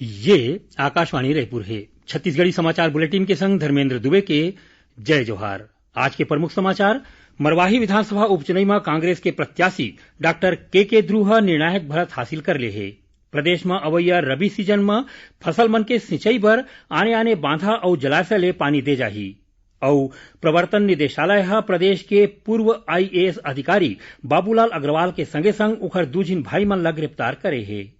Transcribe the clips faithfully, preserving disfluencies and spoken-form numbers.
ये आकाशवाणी रायपुर हे। छत्तीसगढ़ी समाचार बुलेटिन के संग धर्मेंद्र दुबे के जय जोहार। आज के प्रमुख समाचार। मरवाही विधानसभा उपचुनाव म कांग्रेस के प्रत्याशी डॉक्टर के के ध्रुव ह निर्णायक बढ़त हासिल कर ले हे। प्रदेश म अवइया रबी सीजन म फसल मन के सिंचाई बर आने-आने बांधा अउ जलाशय ले पानी दे जाही। अउ प्रवर्तन निदेशालय ह प्रदेश के पूर्व आईएएस अधिकारी बाबूलाल अग्रवाल के संगे-संग उखर दू झिन भाई मन ल गिरफ्तार करे हे।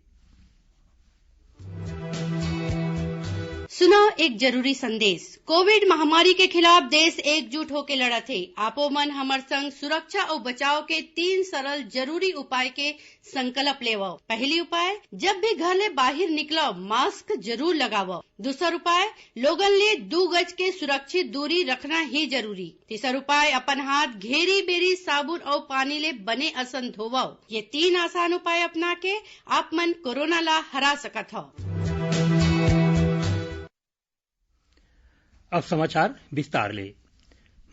सुनव एक जरूरी संदेश। कोविड महामारी के खिलाफ देश एकजुट होके लड़त हे। आपो मन हमर संग सुरक्षा अउ बचाव के तीन सरल जरूरी उपाय के संकल्प लेवव। पहली उपाय, जब भी घर ले बाहिर निकलव, मास्क जरूर लगावव। दूसर उपाय, लोगन ले दू गज के सुरक्षित दूरी रखना ही जरूरी। तीसर उपाय, अपन हाथ घेरी बेरी साबुन अउ पानी ले बने असन धोवव। ये तीन आसान उपाय अपना के आप मन कोरोना ला हरा सकत हव। अब समाचार विस्तार ले।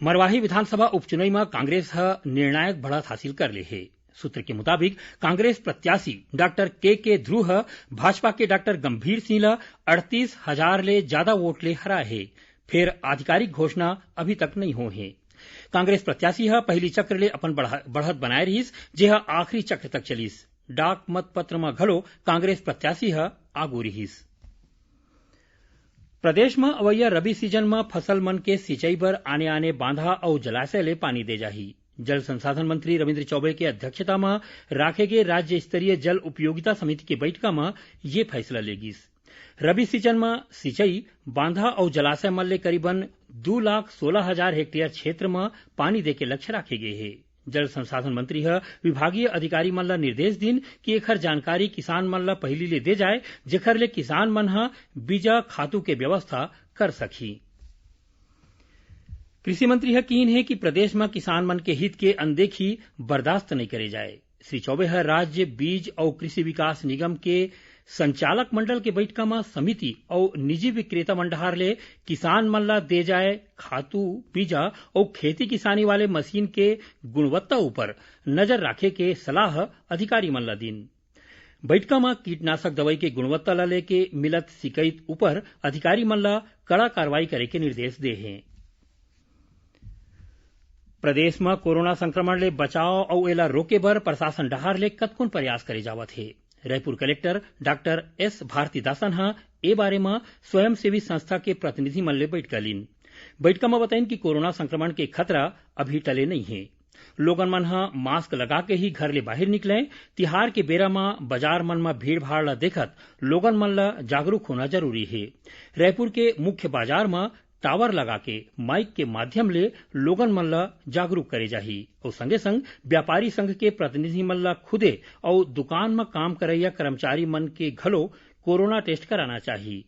मरवाही विधानसभा उपचुनाव म कांग्रेस ह निर्णायक बढ़त हासिल कर ले हे। सूत्र के मुताबिक कांग्रेस प्रत्याशी डॉक्टर के के ध्रुव ह भाजपा के डॉक्टर गंभीर सिंह ल अड़तीस हजार ले जादा वोट ले हराए हे। फेर आधिकारिक घोषणा अभी तक नइ होए हे। कांग्रेस प्रत्याशी ह पहिली चक्र ले अपन बढ़ा-, बढ़त बनाए रिहिस, जेह आखिरी चक्र तक चलिस। डाक मत पत्र म घलो कांग्रेस प्रत्याशी ह आगू रिहिस। प्रदेश म अवइया रबी सीजन म फसल मन के सिंचाई बर आने-आने बांधा अउ जलाशय ले पानी दे जाही। जल संसाधन मंत्री रविंद्र चौबे के अध्यक्षता म राखे गे राज्य स्तरीय जल उपयोगिता समिति के बइठका म ये फैसला ले गिस। रबी सीजन म सिंचाई, बांधा अउ जलाशय मन ले करीबन दू लाख सोलह हजार हेक्टेयर क्षेत्र म पानी देके लक्ष्य राखे गे हे। जल संसाधन मंत्री ह विभागीय अधिकारी मन ल निर्देश दिन कि एखर जानकारी किसान मन ल पहिली ले दे जाए, जेखर ले किसान मन ह बीजा, खातू के व्यवस्था कर सकही। कृषि मंत्री ह किहीन हे कि प्रदेश म किसान मन के हित के अनदेखी बर्दाश्त नइ करे जाए। श्री चौबे ह राज्य बीज अउ कृषि विकास निगम के संचालक मंडल के बइठका म समिति अउ निजी विक्रेता मन डहार ले किसान मन ल दे जाए खातू, बीजा अउ खेती किसानी वाले मशीन के गुणवत्ता उपर नजर राखे के सलाह अधिकारी मन ल दीन। बइठका म कीटनाशक दवई के गुणवत्ता ल लेके मिलत सिकइत उपर अधिकारी मन ल कड़ा कार्रवाई करे के निर्देश दे हे। प्रदेश म कोरोना संक्रमण ले बचाव अउ एला रोके बर प्रशासन डहार ले कतकोन प्रयास करे जावत हे। Raipur collector doctor S Bharathidasan ह ए बारे म स्वयंसेवी संस्था के प्रतिनिधि मन ले बइठका लीन। बइठका म बताइन कि कोरोना संक्रमण के खतरा अभी टले नइ हे। लोगन मन ह मास्क लगा के ही घर ले बाहिर निकलय। तिहार के बेरा म बाजार मन म भीड़-भाड़ ल देखत लोगन मन ल जागरूक होना जरूरी हे। रायपुर के मुख्य बाजार म टावर लगा के माइक के माध्यम ले लोगन मन ल जागरूक करे जाही अउ संगे-संग व्यापारी संघ के प्रतिनिधि मन ल खुदे अउ दुकान म काम करइया कर्मचारी मन के घलो कोरोना टेस्ट कराना चाही।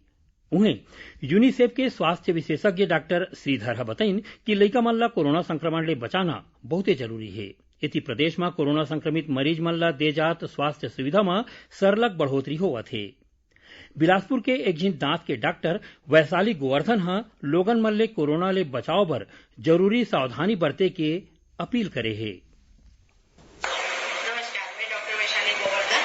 उहें, यूनिसेफ के स्वास्थ्य विशेषज्ञ डॉक्टर श्रीधर ह बतइन कि लइका मन ल कोरोना संक्रमण ले बचाना बहुते जरूरी हे। एती प्रदेश म कोरोना संक्रमित मरीज मन ल दे जात स्वास्थ्य सुविधा म सरलग बढ़ोतरी होवत हे। बिलासपुर के एक झिन दांत के डॉक्टर वैशाली गोवर्धन ह लोगन मन ले कोरोना ले बचाव बर जरूरी सावधानी बरते के अपील करे हे। नमस्कार, मैं doctor Vaishali Govardhan,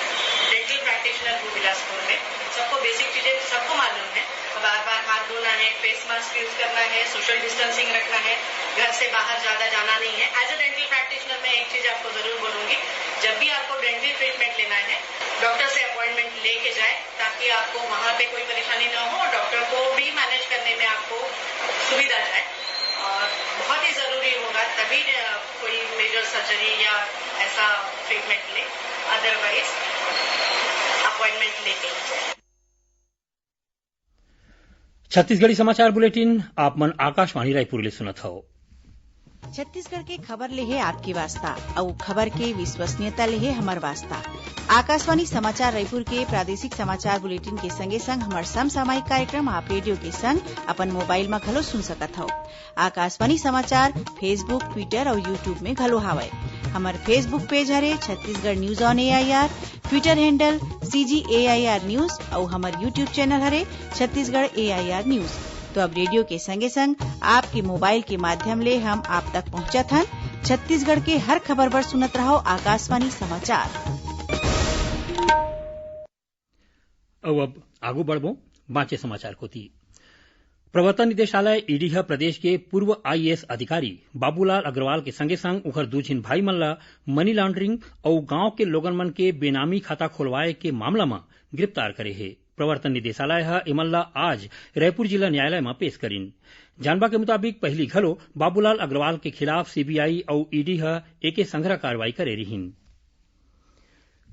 dental practitioner हूँ बिलासपुर में। सबको बेसिक चीजें सबको मालूम है, बार बार हाथ धोना है, फेस मास्क यूज करना है, सोशल डिस्टेंसिंग रखना है, घर से बाहर ज्यादा जाना नहीं है। एज अ डेंटल प्रैक्टिशनर मैं एक चीज आपको जरूर बोलूंगी, जब भी आपको डेंटल ट्रीटमेंट लेना है, डॉक्टर से अपॉइंटमेंट लेके जाए, ताकि आपको वहाँ पे कोई परेशानी ना हो और डॉक्टर को भी मैनेज करने में आपको सुविधा जाए। और बहुत ही जरूरी होगा तभी, अ, कोई मेजर सर्जरी या ऐसा ट्रीटमेंट ले, अदरवाइज अपॉइंटमेंट लेके ही जाए। छत्तीसगढ़ी समाचार बुलेटिन आप मन आकाशवाणी रायपुर ले सुनत हव। छत्तीसगढ़ के खबर ले हे आपके वास्ता, अउ खबर के विश्वसनीयता ले हे हमर वास्ता। आकाशवाणी समाचार रायपुर के प्रादेशिक समाचार बुलेटिन के संगे संग हमर समसामयिक कार्यक्रम आप रेडियो के संग अपन मोबाइल म घलो सुन सकत हव। आकाशवाणी समाचार Facebook, Twitter अउ YouTube में घलो हावय। हमर Facebook पेज हरे Chhattisgarh news on AIR, Twitter handle CG AIR news अउ हमर YouTube चैनल हरे छत्तीसगढ़ एआईआर न्यूज। तो अब रेडियो के संगे संग आपके मोबाइल के माध्यम ले हम आप तक पहुंचत हन। छत्तीसगढ़ के हर खबर बर सुनत रहव आकाशवाणी समाचार। अउ अब आगू बढ़बो बांचे समाचार कोति। प्रवर्तन निदेशालय, ईडी ह प्रदेश के पूर्व आईएएस अधिकारी बाबूलाल अग्रवाल के संगे संग उंखर दू झिन भाई मन ल मनी लॉन्ड्रिंग अउ गांव के लोगन मन के बेनामी खाता खोलवाए के मामला म गिरफ्तार करे हे। प्रवर्तन निदेशालय ह एमन ल आज रायपुर जिला न्यायालय म पेश करिन। जानबा के मुताबिक, पहिली घलो बाबूलाल अग्रवाल के खिलाफ सीबीआई अउ ईडी ह एके संघरा कार्रवाई करे रिहिन।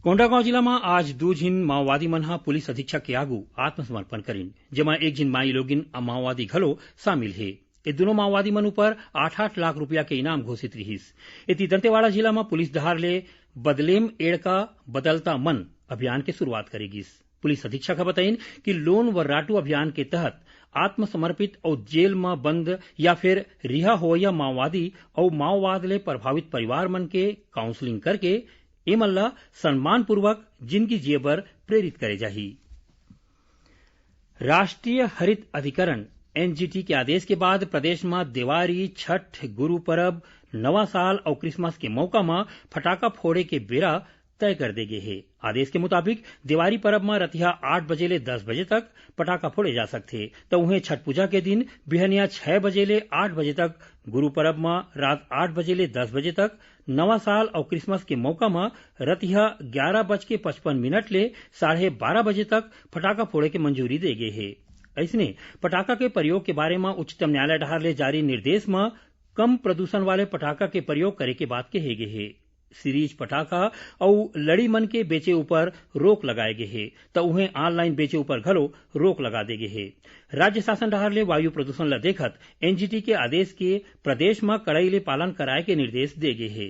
कोंडागांव जिला म आज दू झिन माओवादी मन ह पुलिस अधीक्षक के आगू आत्मसमर्पण करिन, जेमा एक झिन माई लोगिन माओवादी घलो शामिल हे। ए दूनों माओवादी मन ऊपर आठ आठ लाख रुपया के इनाम घोषित रिहिस। एती दंतेवाड़ा जिला म पुलिस डहार ले बदलेम एड़का बदलता मन अभियान के शुरुआत करे गिस। पुलिस अधीक्षक ह बताइन कि लोन व राटू अभियान के तहत आत्मसमर्पित अउ जेल म बंद या फिर रिहा होवइया माओवादी अउ माओवाद ले प्रभावित परिवार मन के काउंसलिंग करके एमन ल सम्मानपूर्वक जिनगी जिए बर प्रेरित करे जाही। राष्ट्रीय हरित अधिकरण, एनजीटी के आदेश के बाद प्रदेश म देवारी, छठ, गुरु परब, नवा साल अउ क्रिसमस के मौका म फटाका फोड़े के बेरा तय कर दे गे हे। आदेश के मुताबिक देवारी परब म रतिहा आठ बजे ले दस बजे तक पटाखा फोड़े जा सकथे, त उहें छठ पूजा के दिन बिहनिया छह बजे ले आठ बजे तक, गुरु परब म रात आठ बजे ले दस बजे तक, नवा साल अउ क्रिसमस के मौका म रतिहा ग्यारह बज के पचपन मिनट ले साढ़े बारह बजे तक फटाखा फोड़े के मंजूरी दे गे हे। अइसने पटाखा के प्रयोग के बारे म उच्चतम न्यायालय डहार ले जारी निर्देश म कम प्रदूषण वाले पटाखा के प्रयोग करे के बात कहे गे हे। सीरीज पटाखा अउ लड़ी मन के बेचे ऊपर रोक लगाए गे हे, त उहें ऑनलाइन बेचे ऊपर घलो रोक लगा दे गे हे। राज्य शासन डहार ले वायु प्रदूषण ल देखत एनजीटी के आदेश के प्रदेश म कड़ाई ले पालन कराए के निर्देश दे गे हे।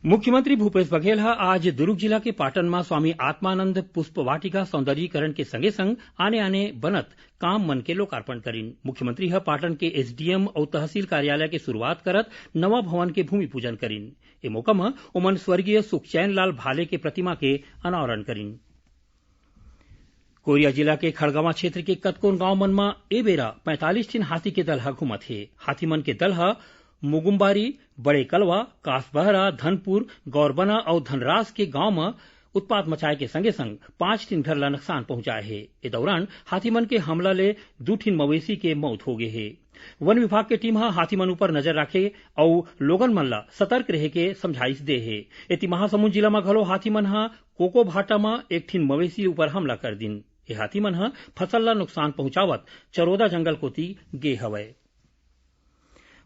मुख्यमंत्री भूपेश बघेल ह आज दुरूग जिला के पाटन म स्वामी आत्मानंद पुष्प वाटिका सौंदर्यीकरण के संगे संग आने आने बनत काम मन के लोकार्पण करिन। मुख्यमंत्री ह पाटन के एसडीएम अउ तहसील कार्यालय के शुरुआत करत नवा भवन के भूमि पूजन करिन। ए मौका म ओमन स्वर्गीय सुखचैन लाल भाले के प्रतिमा के अनावरण करिन। कोरिया जिला के खड़गवां क्षेत्र के कतकोन गांव मन म ए बेरा पैंतालीस ठिन हाथी के दल ह घूमत हे। हाथी मन के दल ह मुगुम्बारी, बड़े कलवा, कासबहरा, धनपुर, गौरबना अउ धनरास के गांव म उत्पात मचाए के संगे संग पांच ठिन घर ल नुकसान पहुंचाए हे। ए दौरान हाथी मन के हमला ले दू ठिन मवेशी के मौत हो गे हे। वन विभाग के टीम ह हाथी मन ऊपर नजर राखे अउ लोगन मन ल सतर्क रहे के समझाइश दे हे। एती महासमुंद जिला म घलो हाथी मन ह कोको भाटा म एक ठिन मवेशी ऊपर हमला कर दिन। ए हाथी मन ह फसल ल नुकसान पहुंचावत चरोदा जंगल कोति गे हवय।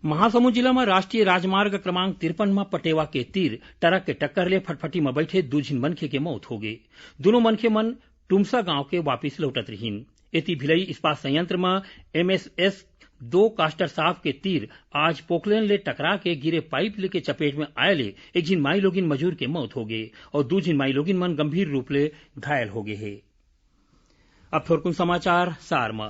महासमुंद जिला म राष्ट्रीय राजमार्ग क्रमांक तिरपन म पटेवा के तीर ट्रक के टक्कर ले फटफटी म बइठे दू झिन मनखे के मौत हो गे। दूनों मनखे मन टुमसा गांव के वापिस लौटत रिहिन। एती भिलई इस्पात संयंत्र म एमएसएस दो कास्टर साफ के तीर आज पोकलेन ले टकरा के गिरे पाइप के चपेट म आए ले एक झिन माईलोगिन मजूर के मौत हो गे अउ दू झिन माईलोगिन मन गंभीर रूप ले घायल हो गे हे। अब थोरकुन समाचार सार म।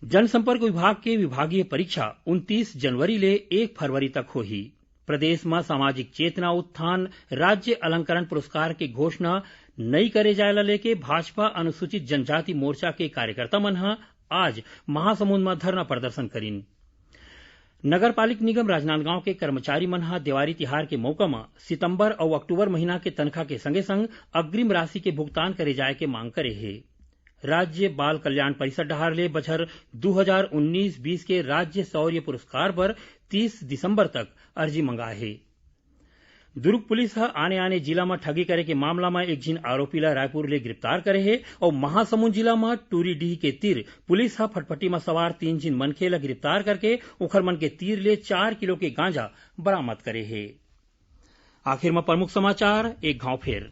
जनसंपर्क विभाग के विभागीय परीक्षा उनतीस जनवरी ले एक फरवरी तक होही। प्रदेश म सामाजिक चेतना उत्थान राज्य अलंकरण पुरस्कार के घोषणा नइ करे जाय ल लेके भाजपा अनुसूचित जनजाति मोर्चा के कार्यकर्ता मन ह आज महासमुंद म धरना प्रदर्शन करिन। नगर पालिक निगम राजनांदगांव के कर्मचारी मन ह देवारी तिहार के मौका म सितंबर अउ अक्टूबर महीना के तनखा के संगे संग अग्रिम राशि के भुगतान करे जाय के मांग करे हे। राज्य बाल कल्याण परिषद डहार ले बछर दू हजार उन्नीस बीस के राज्य शौर्य पुरस्कार बर तीस दिसंबर तक अर्जी मंगाए हे। दुर्ग पुलिस ह आने-आने जिला म ठगी करे के मामला म एक झिन आरोपी ल रायपुर ले गिरफ्तार करे हे अउ महासमुंद जिला म टूरीडीह के तीर पुलिस ह फटफटी म सवार तीन झिन मनखे ल गिरफ्तार करके उखर मन के तीर ले चार किलो के गांजा बरामद करे हे। आखिर म प्रमुख समाचार एक घांव फेर।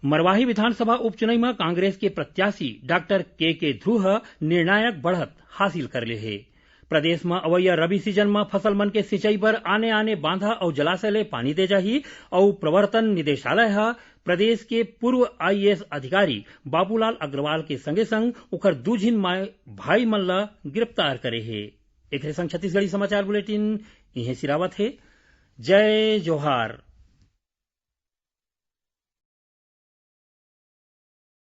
मरवाही विधानसभा उपचुनाव म कांग्रेस के प्रत्याशी डॉक्टर के के ध्रुव ह निर्णायक बढ़त हासिल कर ले हे। प्रदेश म अवइया रबी सीजन म फसल मन के सिंचाई बर आने-आने बांधा अउ जलाशय ले पानी दे जाही अउ प्रवर्तन निदेशालय ह प्रदेश के पूर्व आईएएस अधिकारी बाबूलाल अग्रवाल के संगे-संग उखर दू झिन माय भाई मन ल गिरफ्तार करे हे। एखरे संग छत्तीसगढ़ी समाचार बुलेटिन इहें सिरावत हे। जय जोहार।